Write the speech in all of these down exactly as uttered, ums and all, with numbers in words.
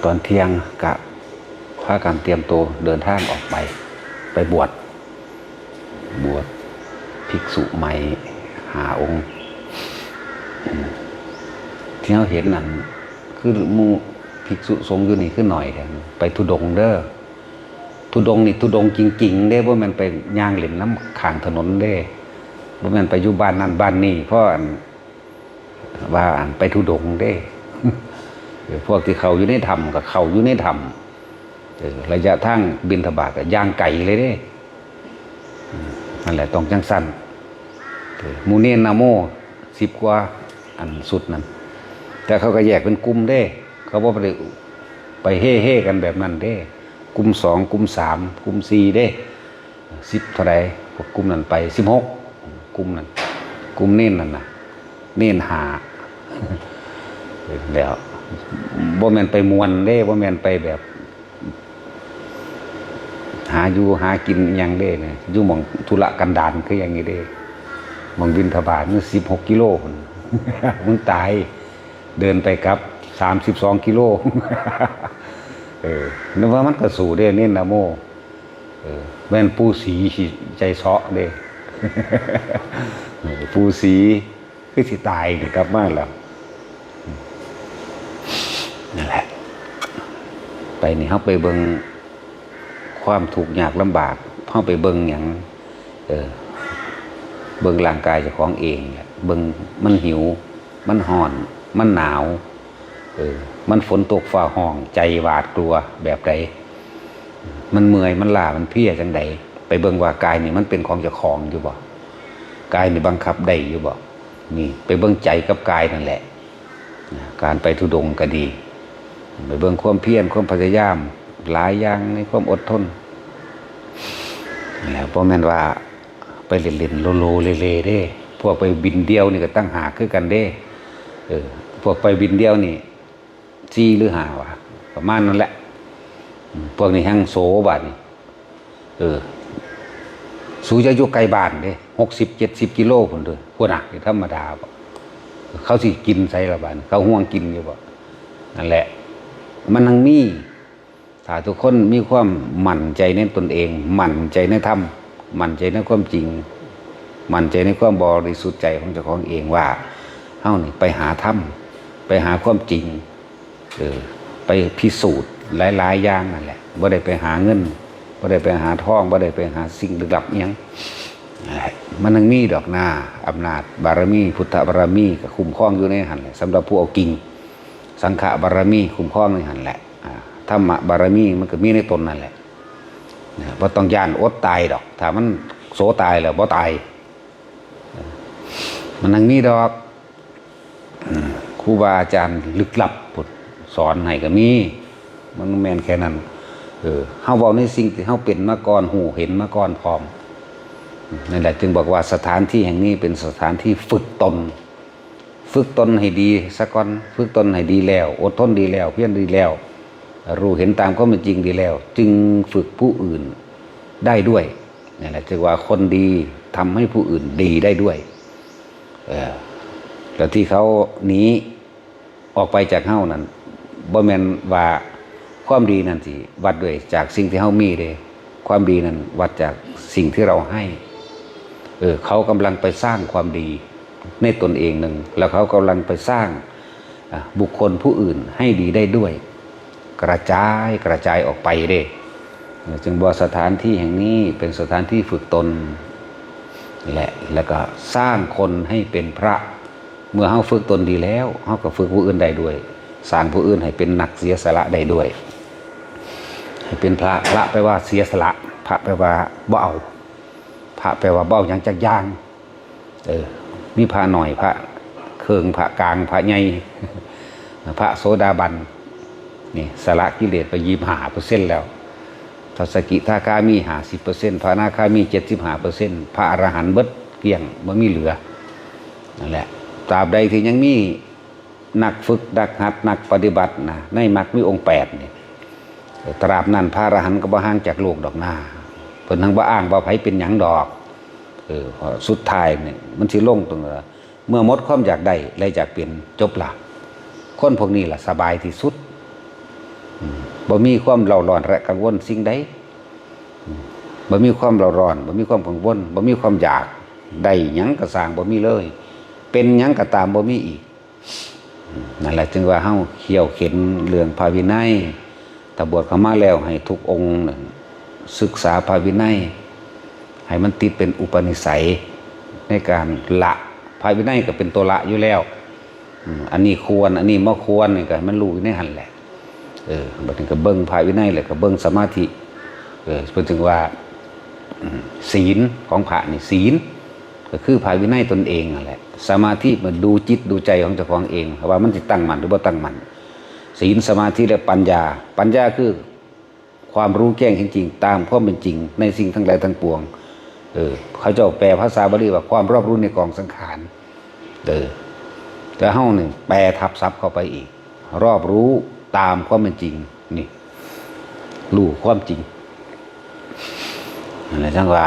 ตอนเที่ยงก็พากันเตรียมตัวเดินทางออกไป ไปบวช บวชภิกษุใหม่ห้าองค์ อืม ที่เราเห็นนั่น คือหมู่ภิกษุสงฆ์อยู่นี่คือหน่อยแท้ ไปธุดงค์เด้อ ธุดงค์นี่ธุดงค์จริงๆ เด้ บ่แม่นไปย่างเล่นนำข้างถนนเด้ บ่แม่นไปอยู่บ้านนั่นบ้านนี่ เพราะอัน ว่าอันไปธุดงค์เด้ เออ พวกที่เข้าอยู่ในถ้ำก็เข้าอยู่ในถ้ำ เออ ระยะทางบิณฑบาตก็ย่างไกลเลยเด้ อืม นั่นแหละต้องจั่งซั้น เออ หมู่เณรนาโมสิบกว่าอันสุดนั่น แต่เขาก็แยกเป็นกลุ่มเด้ เขาบ่ได้ไปเฮ่ๆ กันแบบนั้นเด้ กลุ่มสอง กลุ่มสาม กลุ่มสี่เด้ สิบเท่าใด พวกกลุ่มนั้นไป สิบหก กลุ่มนั้น กลุ่มเณรนั่นน่ะ เณรห้า แล้ว บ่แม่นไปม่วนเด้ บ่แม่นไปแบบ หาอยู่หากินอิหยังเด้เนี่ย อยู่หม่องทุรกันดารคืออย่างนี้เด้ หม่องบิณฑบาตมันสิบหกกิโลพุ้น มึงตาย เดินไปกลับ สามสิบสองกิโล เออ นึกว่ามันก็สู้เด้ เณรนาโม เออ แม่นปู่ศรีสิใจเซาะเด้ เออ ปู่ศรีคือสิตายนี่กลับมาแล้ว นั่นแหละ ไปนี่เฮาไปเบิ่งความทุกข์ยากลำบาก เฮาไปเบิ่งหยัง เออ เบิ่งร่างกายเจ้าของเองเนี่ย เบิ่งมันหิว มันฮ้อน มันหนาว เออ มันฝนตกฟ้าฮ้อง ใจหวาดกลัวแบบใด มันเมื่อย มันล้า มันเพลียจั่งใด ไปเบิ่งว่ากายนี่มันเป็นของเจ้าของอยู่บ่ กายนี่บังคับได้อยู่บ่ นี่ ไปเบิ่งใจกับกายนั่นแหละ นะ การไปธุดงค์ก็ดี ไปเบิ่งความเพียร ความพยายาม หลายอย่างในความอดทน แล้วบ่แม่นว่าไปเล่นๆ โลๆ เลๆ เด้ พวกไปบินเดี่ยวนี่ก็ต่างหากคือกันเด้ เออ พวกไปบินเดี่ยวนี่ สี่หรือห้าวะ ประมาณนั้นแหละ อืม พวกนี้แฮงโสบาดนี่ เออ สูจะอยู่ไกลบ้านเด้ หกสิบ เจ็ดสิบกิโลพุ้นเด้อ พุ้นน่ะ นี่ธรรมดาบ่ เขาสิกินไสล่ะบาดนี่ เขาห่วงกินอยู่บ่ นั่นแหละ มันหังมี ถ้าทุกคนมีความมั่นใจในตนเอง มั่นใจในธรรม มั่นใจในความจริง มั่นใจในความบริสุทธิ์ใจของเจ้าของเองว่า เฮานี่ไปหาธรรม ไปหาความจริง เออ ไปพิสูจน์หลายๆ อย่างนั่นแหละ บ่ได้ไปหาเงิน บ่ได้ไปหาทอง บ่ได้ไปหาสิ่งลึกลับอิหยัง นั่นแหละ มันยังมีดอกนา อำนาจบารมี พุทธบารมีก็คุ้มครองอยู่ในหั่นแหละ สำหรับผู้เอาจริง สังฆบารมีคุ้มครองในหั่นแหละ อ่า ธรรมบารมีมันก็มีในตนนั่นแหละ นะ บ่ต้องย้านอดตายดอก ถ้ามันโสตายแล้วบ่ตาย มันยังมีดอก อืม ครูบาอาจารย์ลึกลับพุ้นสอนให้ก็มี มันแม่นแค่นั้น เออ เฮาเว้าในสิ่งที่เฮาเป็นมาก่อน ฮู้เห็นมาก่อนพร้อม นั่นแหละจึงบอกว่าสถานที่แห่งนี้เป็นสถานที่ฝึกตน ฝึกตนให้ดีซะก่อน ฝึกตนให้ดีแล้ว อดทนดีแล้ว เพียรดีแล้ว รู้เห็นตามความเป็นจริงดีแล้ว จึงฝึกผู้อื่นได้ด้วย นั่นแหละจึงว่าคนดีทำให้ผู้อื่นดีได้ด้วย เออ แล้วที่เขาหนีออกไปจากเฮานั่น บ่แม่นว่าความดีนั่นสิวัดด้วยจากสิ่งที่เฮามีเด้ ความดีนั่นวัดจากสิ่งที่เราให้ เออ เขากำลังไปสร้างความดีในตนเองหนึ่ง แล้วเขากำลังไปสร้าง อ่ะ บุคคลผู้อื่นให้ดีได้ด้วย กระจาย กระจายออกไปเด้ จึงบอกสถานที่แห่งนี้เป็นสถานที่ฝึกตน และ แล้วก็สร้างคนให้เป็นพระ เมื่อเฮาฝึกตนดีแล้ว เฮาก็ฝึกผู้อื่นได้ด้วย สร้างผู้อื่นให้เป็นนักเสียสละได้ด้วย ให้เป็นพระ พระแปลว่าเสียสละ พระแปลว่าบ่เอา พระแปลว่าบ่เอาหยังจักอย่าง เออ มีพระน้อย พระเคิง พระกลาง พระใหญ่ พระโสดาบัน นี่สละกิเลสไปยี่สิบห้าเปอร์เซ็นต์แล้ว พระสกิทาคามีห้าสิบเปอร์เซ็นต์ พระอนาคามีเจ็ดสิบห้าเปอร์เซ็นต์ พระอรหันต์เบิดเกลี้ยง บ่มีเหลือ นั่นแหละ ตราบใดที่ยังมีนักฝึก นักหัด นักปฏิบัตินะ ในมรรคมีองค์แปดนี่ ตราบนั้นพระอรหันต์ก็บ่ห่างจากโลกดอกนา เพิ่นทั้งบ่อ้างว่าไผเป็นหยังดอก เออ เพราะสุดท้ายเนี่ยมันสิลงตรงว่า เมื่อหมดความอยากได้และอยากเป็น จบละ คนพวกนี้ล่ะสบายที่สุด บ่มีความเร่าร้อนและกังวลสิ่งใด บ่มีความเร่าร้อน บ่มีความกังวล บ่มีความอยากได้หยังก็ซ่าง บ่มีเลย เป็นหยังก็ตาม บ่มีอีก นั่นแหละจึงว่าเฮาเคี่ยวเข็ญเรื่องพระวินัย ถ้าบวชเข้ามาแล้วให้ทุกองค์นั่นศึกษาพระวินัย ให้มันติดเป็นอุปนิสัยในการละ พระวินัยก็เป็นตัวละอยู่แล้ว อืม อันนี้ควร อันนี้บ่ควร นี่ก็ให้มันรู้อยู่ในหั่นแหละ เออ บัดนี้ก็เบิ่งพระวินัย แล้วก็เบิ่งสมาธิ เออ เพิ่นจึงว่า อืม ศีลของพระนี่ ศีลก็คือพระวินัยตนเองนั่นแหละ สมาธิมันดูจิตดูใจของเจ้าของเอง ว่ามันสิตั้งมั่นหรือบ่ตั้งมั่น ศีล สมาธิ และปัญญา ปัญญาคือความรู้แจ้งเห็นจริงตามความเป็นจริงในสิ่งทั้งหลายทั้งปวง เออ เขาเจ้าแปลภาษาบาลีว่าความรอบรู้ในกองสังขาร เออ แต่เฮานี่แปลทับศัพท์เข้าไปอีก รอบรู้ตามความเป็นจริง นี่ รู้ความจริง นั่นแหละจังว่า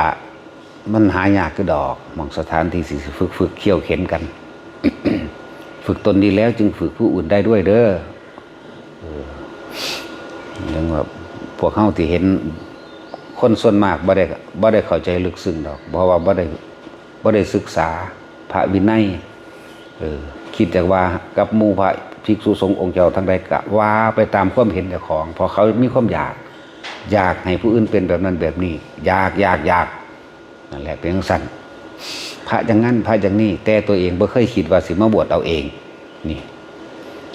มันหายากคือดอก หม่องสถานที่สิฝึก ฝึกเคี่ยวเข็ญกัน ฝึกตนดีแล้วจึงฝึกผู้อื่นได้ด้วยเด้อ เออ เรื่องว่าพวกเฮาที่เห็นคนส่วนมากบ่ได้ บ่ได้เข้าใจลึกซึ้งดอก เพราะว่าบ่ได้ บ่ได้ศึกษาพระวินัย เออ คิดแต่ว่ากับหมู่พระภิกษุสงฆ์องค์เจ้าทั้งหลายก็ว่าไปตามความเห็นเจ้าของ เพราะเขามีความอยาก อยากให้ผู้อื่นเป็นแบบนั้นแบบนี้ อยาก อยาก อยาก นั่นแหละเป็นจั่งซั้น พระอย่างนั้น พระอย่างนี้ แต่ตัวเองบ่เคยคิดว่าสิมาบวชเอาเอง นี่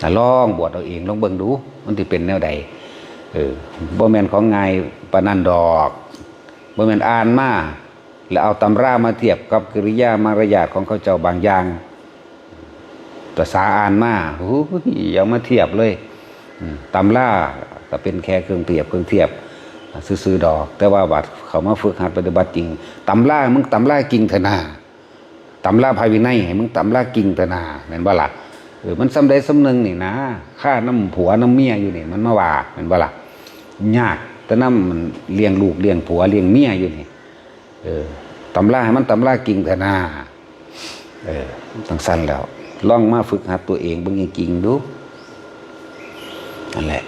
น่ะลองบวชเอาเอง ลองเบิ่งดู มันสิเป็นแนวใด เออ บ่แม่นของง่ายปานนั้นดอก บ่แม่นอ่านมา แล้วเอาตำรามาเทียบกับกิริยามารยาทของเขาเจ้าบางอย่าง ภาษาอ่านมา โอ้ย เอามาเทียบเลย อืม ตำราก็เป็นแค่เครื่องเปรียบเครื่องเทียบซื่อๆดอก แต่ว่าบัดเข้ามาฝึกหัดปฏิบัติจริง ตำรา มึงตำราจริงเถอะนา ตำราพระวินัย ให้มึงตำราจริงเถอะนา แม่นบ่ล่ะ เออ มันส่ำใดส่ำหนึ่งนี่นะ คาน้ำผัวนำเมียอยู่นี่ มันมาว่า แม่นบ่ล่ะ ยากแต่นำเลี้ยงลูกเลี้ยงผัวเลี้ยงเมียอยู่นี่ เออ ตำราให้มันตำราจริงเถอะนา เออ จั่งซั้นแล้ว ลองมาฝึกหัดตัวเองเบิ่งจริงๆดู นั่นแหละ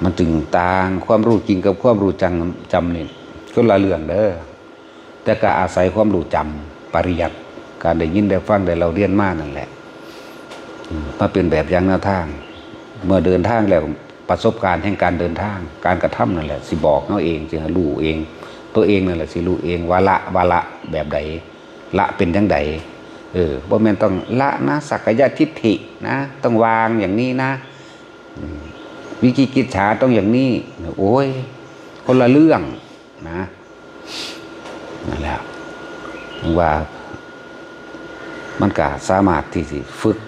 มันจึงต่าง ความรู้จริงกับความรู้จัง จำนี่คนละเรื่องเด้อ แต่ก็อาศัยความรู้จำ ปริยัติ การได้ยินได้ฟังได้เล่าเรียนมานั่นแหละ อืม มาเป็นแบบอย่างแนวทาง เมื่อเดินทางแล้ว ประสบการณ์แห่งการเดินทาง การกระทำนั่นแหละ สิบอกเฮาเอง สิให้รู้เอง ตัวเองนั่นแหละสิรู้เองว่าละ ว่าละแบบใด ละเป็นจั่งใด เออ บ่แม่นต้องละนะ สักกายทิฏฐินะ ต้องวางอย่างนี้นะ อืม วิจิกิจฉาต้องอย่างนี้ โอ้ย คนละเรื่องนะ นั่นแหละ ว่ามันก็สามารถที่สิฝึก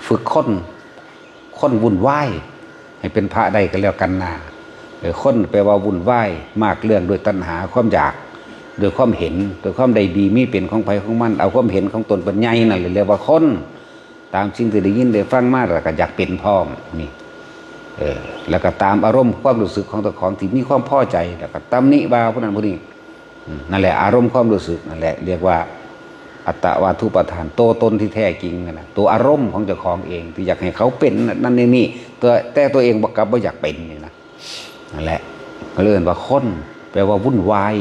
ฝึกคน คนวุ่นวาย ให้เป็นพระได้ก็แล้วกันนา เออ คนแปลว่าวุ่นวาย มากเรื่องด้วยตัณหา ความอยาก ด้วยความเห็น ด้วยความได้ดีมีเป็นของไผของมัน เอาความเห็นของตนเป็นใหญ่นั่นแหละเรียกว่าคน ตามสิ่งที่ได้ยินได้ฟังมา แล้วก็อยากเป็นพร้อม นี่ เออ แล้วก็ตามอารมณ์ความรู้สึกของเจ้าของที่มีความพอใจ แล้วก็ตำหนิว่าผู้นั้นผู้นี้ อืม นั่นแหละ อารมณ์ความรู้สึกนั่นแหละ เรียกว่าอัตตวาทุปาทาน ตัวตนที่แท้จริงนั่นนะตัวอารมณ์ของเจ้าของเอง ที่อยากให้เขาเป็นนั่นนี่นี่ ตัว แต่ตัวเองบ่กลับบ่อยากเป็นนี่นะ นั่นแหละ ก็เลยเอิ้นว่าคน แปลว่าวุ่นวาย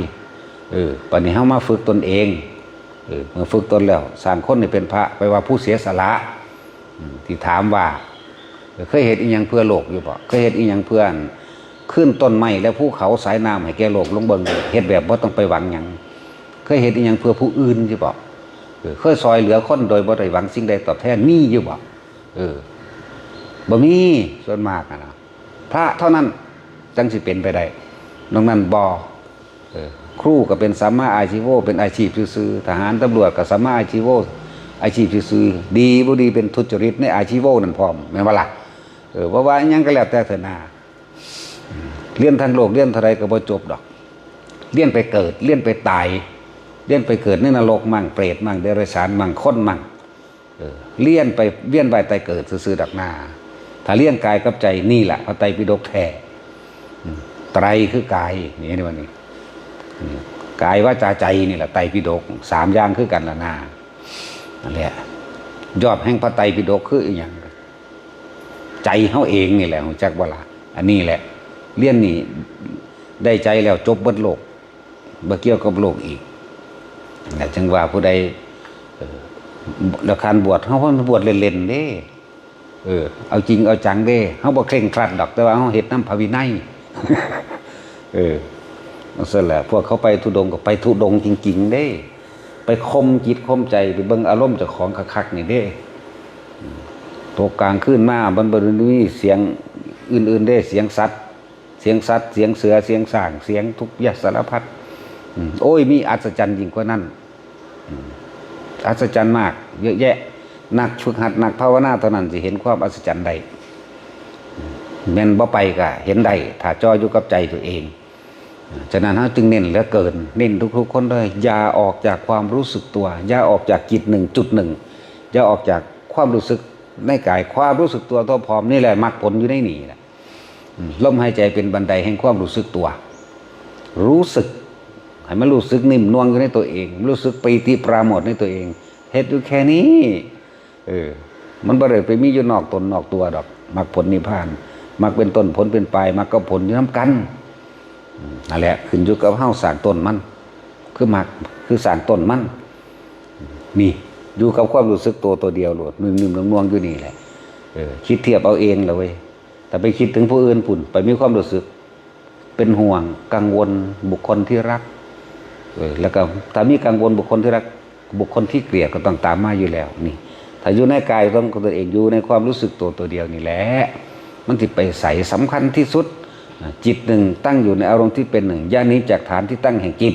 เออ บัดนี้เฮามาฝึกตนเอง เออ เมื่อฝึกตนแล้ว สร้างคนให้เป็นพระ แปลว่าผู้เสียสละ อืม ที่ถามว่า เคยเฮ็ดอิหยังเพื่อโลกอยู่บ่ เคยเฮ็ดอิหยังเพื่ออัน คืนต้นไม้และภูเขาสายน้ำให้แก่โลก ลองเบิ่ง เฮ็ดแบบบ่ต้องไปหวังหยัง เคยเฮ็ดอิหยังเพื่อผู้อื่นอยู่บ่ เออ เคยซอยเหลือคนโดยบ่ได้หวังสิ่งใดตอบแทน มีอยู่บ่ เออ บ่มี ส่วนมากอะนะ พระเท่านั้นจั่งสิเป็นไปได้ นอกนั้นบ่ เออ ครูก็เป็นสัมมาอาชีโว เป็นอาชีพซื่อๆ ทหารตำรวจก็สัมมาอาชีโว อาชีพซื่อๆ ดีบ่ดีเป็นทุจริตในอาชีโวนั่นพร้อม แม่นบ่ล่ะ เออ บ่ว่าอิหยังก็แล้วแต่เถอะนา เรียนทางโลกเรียนเท่าใดก็บ่จบดอก เรียนไปเกิด เรียนไปตาย เรียนไปเกิดในนรกมั่ง เปรตมั่ง เดรัจฉานมั่ง คนมั่ง เออ เรียนไปเวียนว่ายตายเกิดซื่อๆดอกนา ถ้าเรียนกายกับใจนี่แหละพระไตรปิฎกแท้ อืม ไตรคือกาย นี่ นี่ว่านี่ อืม กายวาจาใจนี่แหละไตรปิฎก สามอย่างคือกันละนา นั่นแหละ ยอดแห่งพระไตรปิฎกคืออีหยัง ใจเฮาเองนี่แหละ รู้จักบ่ล่ะ อันนี้แหละ เรียนนี่ได้ใจแล้วจบเบิดโลก บ่เกี่ยวกับโลกอีก แต่จังว่าผู้ใด เอ่อ แล้วการบวช เฮาบ่บวชเล่นๆเด้ เออ เอาจริงเอาจังเด้ เฮาบ่เคร่งครัดดอก แต่ว่าเฮาเฮ็ดนำพระวินัย เออ นั่นแหละ พวกเขาไปธุดงค์ก็ไปธุดงค์จริงๆเด้ ไปข่มจิตข่มใจ ไปเบิ่งอารมณ์เจ้าของคักๆนี่เด้ ตกกลางคืนมา มันบ่ได้มีเสียงอื่นๆเด้ เสียงสัตว์ เสียงสัตว์ เสียงเสือ เสียงช้าง เสียงทุกอย่างสารพัด อืม โอ้ย มีอัศจรรย์ยิ่งกว่านั้น อืม อัศจรรย์มาก เยอะแยะ นักฝึกหัด นักภาวนาเท่านั้นสิเห็นความอัศจรรย์ได้ อืม แม่นบ่ไปก็เห็นได้ ถ้าจ่ออยู่กับใจตัวเอง ฉะนั้นเฮาจึงเน้นเหลือเกิน เน้นทุกๆคนเลย อย่าออกจากความรู้สึกตัว อย่าออกจากจิตหนึ่งจุดหนึ่ง อย่าออกจากความรู้สึกในกาย ความรู้สึกตัวทั่วพร้อมนี่แหละ มรรคผลอยู่ในนี่แหละ อืม ลมหายใจเป็นบันไดแห่งความรู้สึกตัว รู้สึก ให้มันรู้สึกนิ่มนวลอยู่ในตัวเอง รู้สึกปีติปราโมทย์ในตัวเอง เฮ็ดอยู่แค่นี้ เออ มันบ่ได้ไปมีอยู่นอกตนนอกตัวดอก มรรคผลนิพพาน มรรคเป็นต้น ผลเป็นปลาย มรรคกับผลอยู่นำกัน อืม นั่นแหละ ขึ้นอยู่กับเฮาสร้างต้นมัน คือมรรค คือสร้างต้นมัน นี่ อยู่กับความรู้สึกตัวตัวเดียวโลด นิ่มๆนวลๆอยู่นี่แหละ เออ คิดเทียบเอาเองล่ะเว้ย แต่ไปคิดถึงผู้อื่นพุ้น ไปมีความรู้สึก เป็นห่วงกังวลบุคคลที่รัก เออ แล้วก็ถ้ามีกังวลบุคคลที่รัก บุคคลที่เกลียดก็ต้องตามมาอยู่แล้ว นี่ ถ้าอยู่ในกายของตัวเอง อยู่ในความรู้สึกตัวตัวเดียวนี่แหละ มันสิไปไส สำคัญที่สุด อ่ะ จิตหนึ่งตั้งอยู่ในอารมณ์ที่เป็นหนึ่ง อย่าหนีจากฐานที่ตั้งแห่งจิต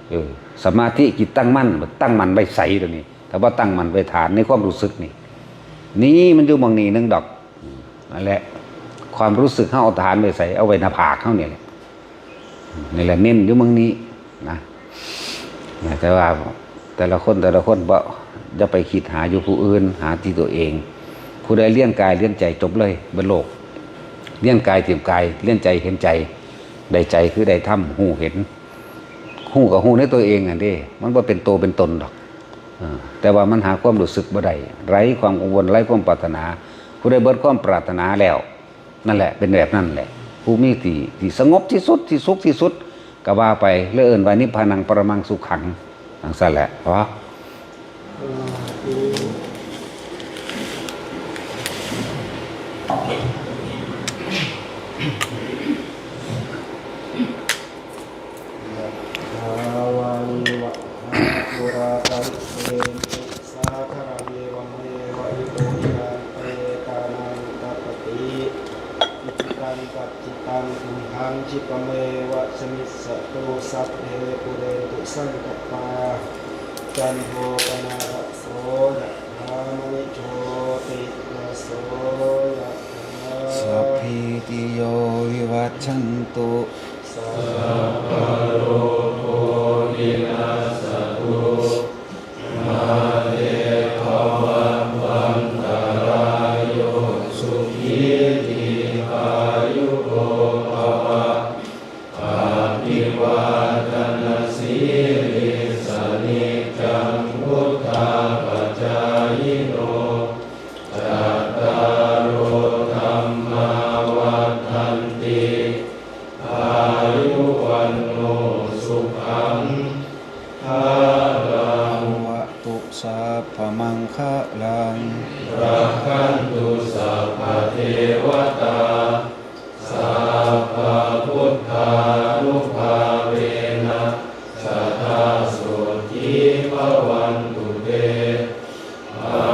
เออ สมาธิจิตตั้งมั่น ตั้งมั่นไว้ไสตัวนี้ แต่ว่าตั้งมั่นไว้ฐานในความรู้สึกนี่ นี่มันอยู่หม่องนี้หนึ่งดอก นั่นแหละ ความรู้สึกเฮาเอาฐานไว้ไส เอาไว้หน้าผากเฮานี่แหละ นี่แหละเน้นอยู่หม่องนี้นะ แต่ว่าแต่ละคนแต่ละคนบ่ อย่าไปคิดหาอยู่ผู้อื่น หาที่ตัวเอง ผู้ใดเลี้ยงกายเลี้ยงใจจบเลยบนโลก เลี้ยงกายเตรียมกาย เลี้ยงใจเห็นใจ ได้ใจคือได้ธรรม ฮู้เห็น ฮู้ก็ฮู้ในตัวเองนั่นเด้ มันบ่เป็นโตเป็นตนดอก เออ แต่ว่ามันหาความรู้สึกบ่ได้ ไร้ความกังวล ไร้ความปรารถนา ผู้ใดเบิดความปรารถนาแล้ว นั่นแหละ เป็นแบบนั้นแหละ ผู้มีที่ ที่สงบที่สุด ที่สุขที่สุด ก็ว่าไป แล้วเอิ้นว่านิพพานังปรมังสุขัง จั่งซั้นแหละ เพราะ ยะถา วาริวะหา ปูรา ปริปูเรนตุ สาคารัง เอวะเมวะ อิโต ทินัง เปตานัง อุปกัปปติ อิจิตัง ปัจจิตัง ตุมหัง คิปะเมวะ สมิจฉตุ สัพเพ ปูเรนตุ สังกัปปา จันโท ปะนะระโส ยะถา มะณิโชติระโส ยะถา สัพพีติโย วิวัชชันตุ สัพพะโรโค วินัสสะตุ มาเต ภะวัตวันตะราโย สุขี ทีฆายุโก ภะวะ อะภิวาทะนะสีลิสสะ นิจจัง วุฑฒาปะจายิโน จัตตาโร ธัมมา วัฑฒันติ อายุ วัณโณ สุขัง พะลัง ภะวะตุ สัพพะมังคะลัง รักขันตุ สัพพะเทวะตา สัพพะพุทธานุภาเวนะ สะทา โสตถี ภะวันตุ เต ภะ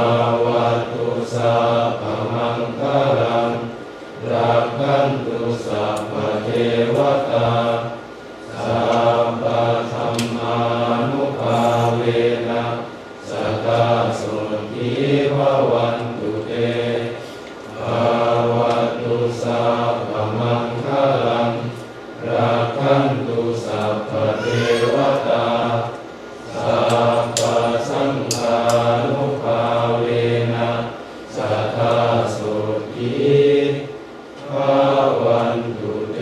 วะตุ สัพพะมังคะลัง รักขันตุ สัพพะเทวะตา สัพพะธัมมานุภาเวนะ สะทา โสตถี ภะวันตุ เต ภะวะตุ สัพพะมังคะลัง รักขันตุ สัพพะเทวะตา สัพพะสังฆานุภาเวนะ สะทา โสตถี ภะวันตุ เต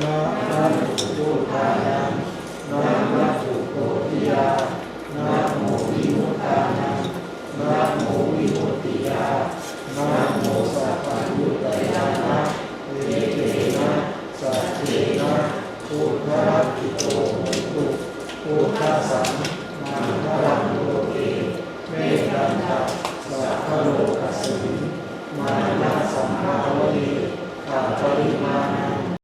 นะมัตถุพุทธานัง นะมัตถุโพธิยา นะโมวิมุตตานัง นะโมวิมุตติยา นะโมสัพพัญญุตยานะ เอเตนะ สัจเจนะ พุทธรัตติโตโหตุ พุทธัสสัง มังคลังโลเก เมตตัญจะ สัพพะโลกัสมิง มานะสัมภาเว